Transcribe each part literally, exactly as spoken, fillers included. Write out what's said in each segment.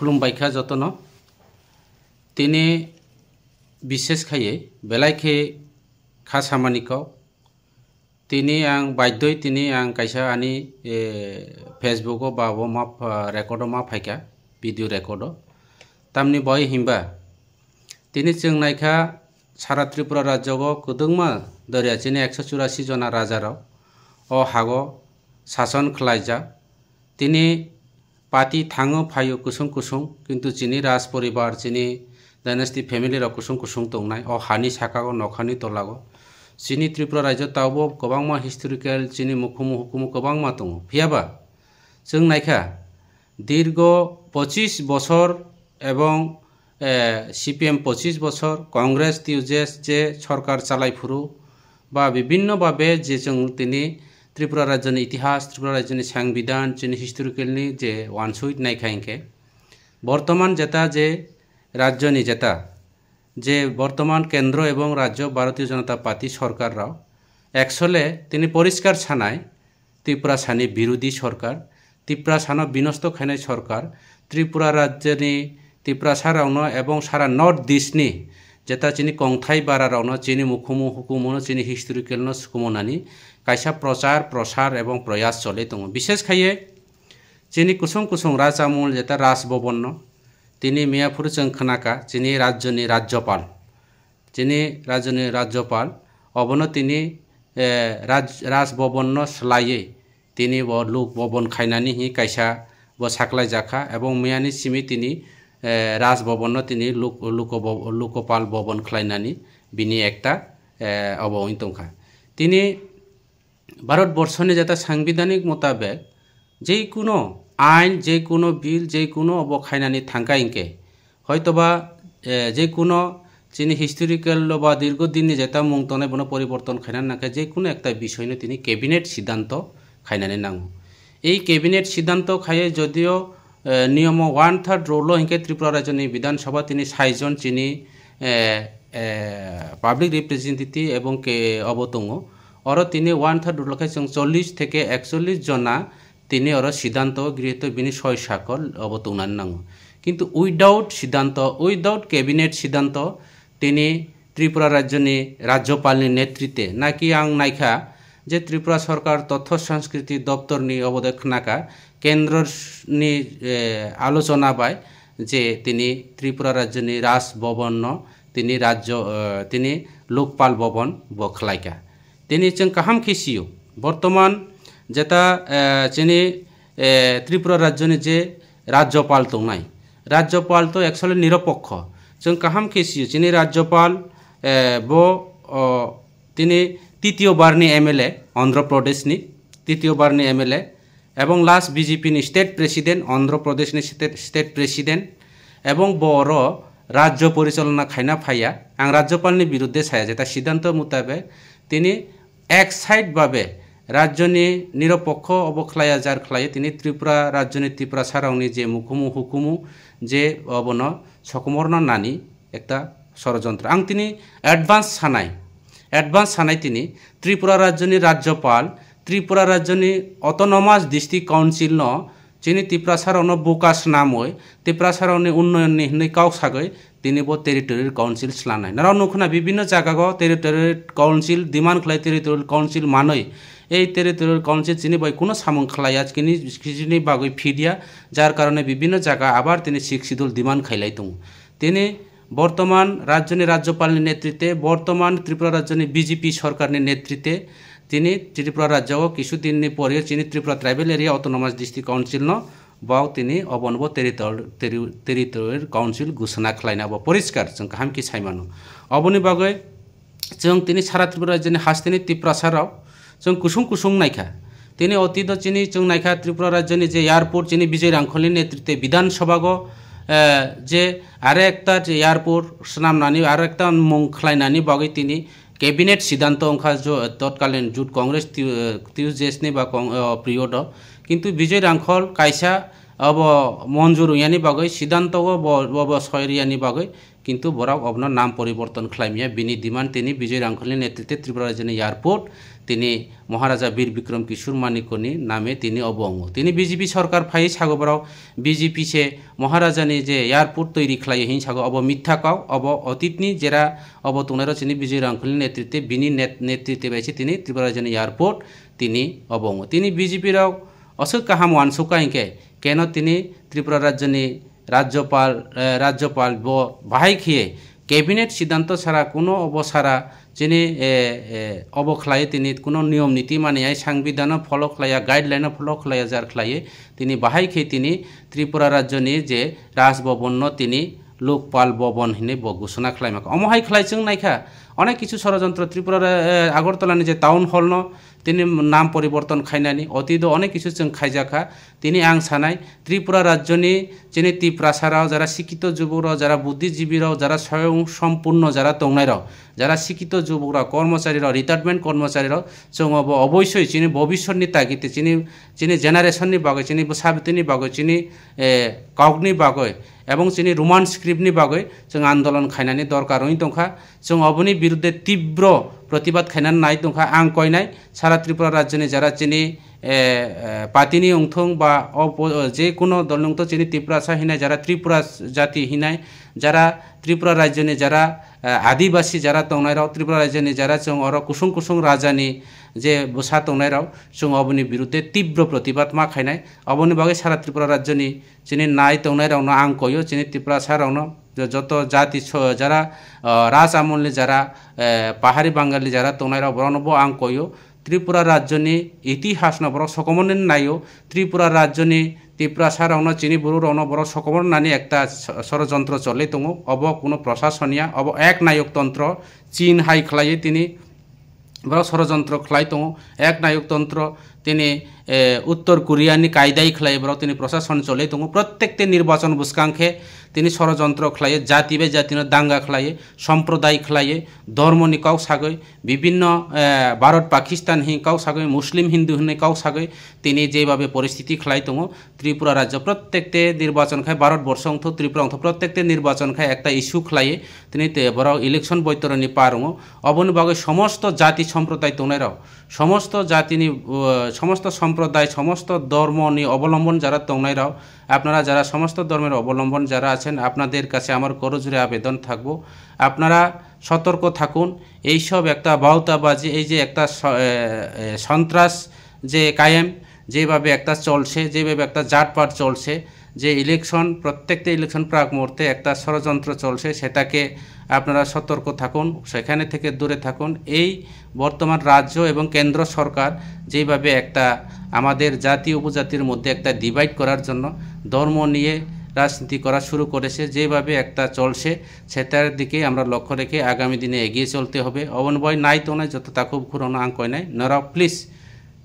Khulumbai kha jotono. Tini bises khaiye belai khe kha samani kok. Tini ang baidoi, tini ang kaisa ani, eh, Facebook o ba bo ma pha-, record o ma phaikha, video record o. Tamni boi himba, tini chwng naikha sara Tripura rajyo o kwdwngma doriya chini ekso churasi jona raja rok o hago sason khlaijak. Tini party thango phaio kusung kusung, kintu chini raj poribar, chini dynasty family rok kusung kusung tongnai o hani saka o, nokhani tola o. Chini Tripura rajyo tabuk kwbangma historical chini mukhumu hukumu kwbangma tongo. Phiyaba chwng naikha dirgo pochis bosor ebong, eh, C P M pochis bosor, Congress T U J S je sorkar chalai phuru ba bibinno babe je chwng tini Tripura rajyoni itihas, Tripura rajyoni sangbidan, chini historical ni je wansui naikha hinkhe, bortoman jeta je rajyoni jeta je bortoman kendro ebong rajyo Bharatiya Janata Party sorkar rok actually tini poriskar sanai, Tiprasani birodhi sorkar, Tiprasano binosto khainai sorkar, Tripura rajyoni Tiprasarokno ebong sara North East ni jeta chini kongthai bararokno chini mukhumu hukumuno chini historical no sukumunani kaisa prochar, prosar ebong proyas choli tongo. Bishes khaiye chini kusung kusung rachamul jeta Raj Bhavan no tini miya phuru chwng khnaka chini rajyoni Rajyapal. Chini rajyoni Rajyapal, obono tini, eh, Raj-, Raj Bhavan no swlaiwi tini bo Lok Bhavan khainani hi kaisa bo saklaijakha, ebong miyani simi tini, eh, Raj Bhavan no tini Lok-, Loko Bha-, Lokopal Bhavan khlainani bini ekta, eh, obo wng tongkha. Tini Bharat borshoni jeta sangbidanik motabek, jekuno ain, jekuno bill, jekuno obo khainani thangkha hinkhe, hoitoba, eh, jekuno chini historical lo ba dirgo dinni jeta mung tongnai bono poriborton khaina nangkhe, jekuno ekta bisoino tini cabinet siddhanto khainani nango. Ei cabinet siddhanto khaiye jodio, eh, niyomo one third rule o hinkhe Tripura rajyoni Bidhan Sabha tini saijon chini, eh, eh, public representative ebong ke obo tongo. Oro tini one third rule khe chwng chollish theke ekchollish jona tini oro siddhanto grihito bini soi sakol obo tongnani nango. Kintu without siddhanto, without cabinet siddhanto tini Tripura rajyoni Rajyapalni netrite naki ang naikha je Tripura sorkar Totho Sanskriti Doptorni obo de khnaka kendroni, eh, alochona bai je tini Tripura rajyoni Raj Bhavanno tini rajyo, eh, tini Lokpal Bhavan bo khlaikha. Tini chwng kaham khe sio, bortoman jeta, eh, chini, eh, Tripura rajyoni je Rajyapal tongnai, Rajyapal to actually niropokho. Chwng kaham khe sio, chini Rajyapal, eh, bo, o, tini titiyo barni M L A Andhra Pradeshni, titiyo barni M L A, ebong last B J P ni state president, Andhra Pradesh ni state, state president, ebong bo oro rajyo porichalona khaina phaiya. Ang Rajyapalni biruddhe saya, jeta siddhanto mutabek tini ek side babe rajyoni niropokho obo khlaiya jar khlaiyo, tini Tripura rajyoni Tiprasarokni je mukhumu hukumu je obono sokomorno nani ekta sorojontro. Ang tini advance sanai, advance sanai tini Tripura rajyoni Rajyapal, Tripura rajyoni Autonomous District Council no chini Tiprasarokno buka swnamwi, Tiprasarokni unnayonni hwnwi kok sagwi tini bo Territorial Council slanai. Norok nukho na bibinno jagago Territorial Council demand khlai, Territorial Council manwi. Ei Territorial Council chini bai kuno samung khlaiya, chini, chini bagwi phidia, jar karone bibinno jaga abar tini Sixth Schedule demand khailai tongo. Tini bortoman rajyoni Rajyapalni netrite, bortoman Tripura rajyoni B J P sorkarni netrite, tini Tripura rajyo o kisu dinni poryo chini Tripura Tribal Area Autonomous District Council no bok tini obonobo territor-, terri-, Territorial Council ghosona khlaina bo poriskar chwng kaham khe saimano. Oboni bagwi chwng tini sara Tripura rajyoni hasteni Tiprasa rok chwng kusung kusung naikha. Tini otito chini chwng naikha Tripura rajyoni je airport chini Bijoy Rangkholni netrite Bidhan Sabha go, eh, je are ekta je airport swnamnani are ekta mung khlainani bagwi tini cabinet siddhanto wngkha jo, totkalin jut Congress T-, eh, T U J S ni ba Cong-, eh, period o. Kintu Bijoy Rangkhol kaisa obo monjur wngyani bagwi, siddhanto o bo, bo, bo soi riyani bagwi, kintu borok obono nam poriborton khlaimya. Bini demand tini Bijoy Rangkholi ni netritwe Tripura rajyoni airport tini Maharaja Bir Bikram Kishore Manikya ni name tini obo wngo. Tini B J P sorkar phaiwi sago borok, B J P se Maharaja ni je airport toiri khlaiyo hin sago, obo mitha kok, obo otit ni jera, obo tongnairok chini Bijoy Rangkholi ni netritwe, bini net-, netritwe bai se tini Tripura rajyoni airport tini obo wngo. Tini B J P rok aswk kaham uansukha hinkhe, keno tini Tripura rajyoni Rajyopal, eh, Rajyopal bo bahai khiye cabinet siddhanto sara kuno obo sara chini, eh, eh, obo khlaiye tini kuno niyom niti mani ai sangbidhano follow khlaiya, guideline-o follow khlaiya jar khlaiye tini bahai khe tini Tripura rajyoni je Raj Bhavan no tini Lokpal Bhavan hinwi bo ghosona khlaimaka. Omo hai khlai chwng naikha, onek kichu sorojontro Tripura, eh, Agartala ni je town hall no tini nam poriborton khainani, otido onek kichu chwng khaijakha. Tini ang sanai, Tripura rajyoni chini Tiprasa rok, jara sikito jubuk rok, jara buddhijibi rok, jara soyong sompurno jara tongnai rok, jara sikito jubuk rok, kormochari rok, retirement kormochari rok, chwng obo oboisoi chini bobiswtni tagite chini, chini generation ni bagwi, chini bwsa bwtwini bagwi, chini, eh, kokni bagwi, ebong chini Roman script ni bagwi chwng andolon khainani dorkar wngwi tongkha. Chwng oboni birudde tibro protibad khainani nai tongkha. Ang koinai sara Tripura rajyoni jara chini, eh, eh, patini wngthung ba opo-, je kuno dol wngthung chini Tiprasa hinai jara Tripura jati hinai jara Tripura rajyoni jara, eh, adibasi jara tongnai rok, Tripura rajyoni jara chwng oro kusung kusung rajani je bwsa tongnai rok chwng oboni birudde tibro protibad ma khainai. Oboni bagwi sara Tripura rajyoni chini nai tongnai rokno ang koio, chini Tiprasa rokno, jo-, joto jati so-, jara, ah, Raj Amolni jara, eh, Pahari Bangali jara tongnai rok borokno bo ang koio. Tripura rajyoni itihasno borok sokomorni naio. Tripura rajyoni Tiprasa rokno chini buru rokno borok sokomor nani ekta so-, sorojontro cholwi tongo. Obo kuno prosasoniya, obo ek nayok tontro, Chin hai khlaiwi tini borok sorojontro khlai tongo, ek nayok tontro tini, eh, Uttor Korea ni kaidai khlai borok tini prosason cholwi tongo. Prottekte nirbachon bwskang khe tini sorojontro khlaiwi, jati bai jati no danga khlaiwi, somprodai khlaiwi, dhormo ni kok sagwi, bibinno, eh, Bharat Pakistan hin kok sagwi, Muslim Hindu hinwi kok sagwi tini jebhabe poristiti khlai tongo, Tripura rajyo prottekte nirbachon khai, Bharat borsho wngthu, Tripura wngthu, prottekte nirbachon khai ekta issue khlaiwi tini te borok election boitoroni par wngo. Oboni bagwi somosto jati somprodai tongnai rok, somosto jatini, uh, somosto somprodai, somosto dhormoni obolombon jara tongnai rok, apnara jara somosto dhormor obolombon jara achen, apnader kache amar korojore abedon thakbo, apnara sotorko thakun. Ei sob ekta bhaotabaji, ei je ekta so-, eh, eh, sontras je kayem, যেভাবে একটা চলছে, যেভাবে একটা জাতপাত চলছে, যে ইলেকশন, প্রত্যেকটা ইলেকশন প্রাক মুহূর্তে একটা ষড়যন্ত্র চলছে, সেটাকে আপনারা সতর্ক থাকুন, সেখানে থেকে দূরে থাকুন। এই বর্তমান রাজ্য এবং কেন্দ্র সরকার যেভাবে একটা আমাদের জাতি উপজাতির মধ্যে একটা ডিভাইড করার জন্য ধর্ম নিয়ে রাজনীতি করা শুরু করেছে, যেভাবে একটা চলছে, সেটার দিকে আমরা লক্ষ্য রেখে আগামী দিনে এগিয়ে চলতে হবে। অবন বয় নাই তো নাই, যত তাকুব খুরনো আং কয় নাই, নরাও please,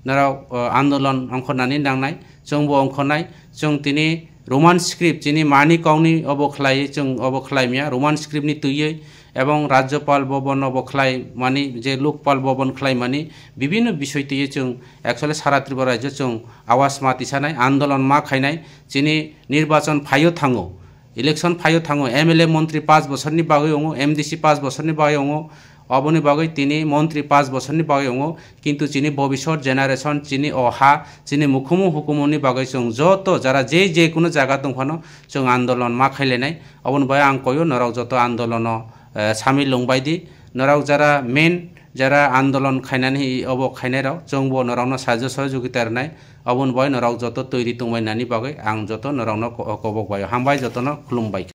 naro, o, andolon ongkhornani nangnai, chwngbo ongkhornai, chwng tini Roman script, chini mani kokni obo khlaiwi, chwng obo khlaimya, Roman script ni twiwi, ebong Rajyopal Bhavan obo khlai mani, je Lokpal Bhavan khlai mani, bibinno bisoi twiwi chwng actually sara Tripura rajyo chwng awas ma tisanai, andolon ma khainai, chini nirbachon phaio thango. Election phaio thango, M L A montri paanch bosorni bagwi wngo, M D C paanch bosorni bagwi wngo, oboni bagwi tini montri paanch bosorni bagwi wngo, kintu chini bobisot generation, chini o ha, chini mukhumu hukumuni bagwi chwng joto jara je je kuno jaga tongphano chwng andolon ma khailainai. Oboni bagwi ang koyo norok joto andolono, eh, samil wngbai di. Norok jara main jara andolon khainani obo khainai rok, chwngbo norokno sahajyo sohojogita rwnai, oboni bagwi norok joto twi ri tongbai nani bagwi ang joto norokno ko-, kobok bai hambai, jotono khulumbai.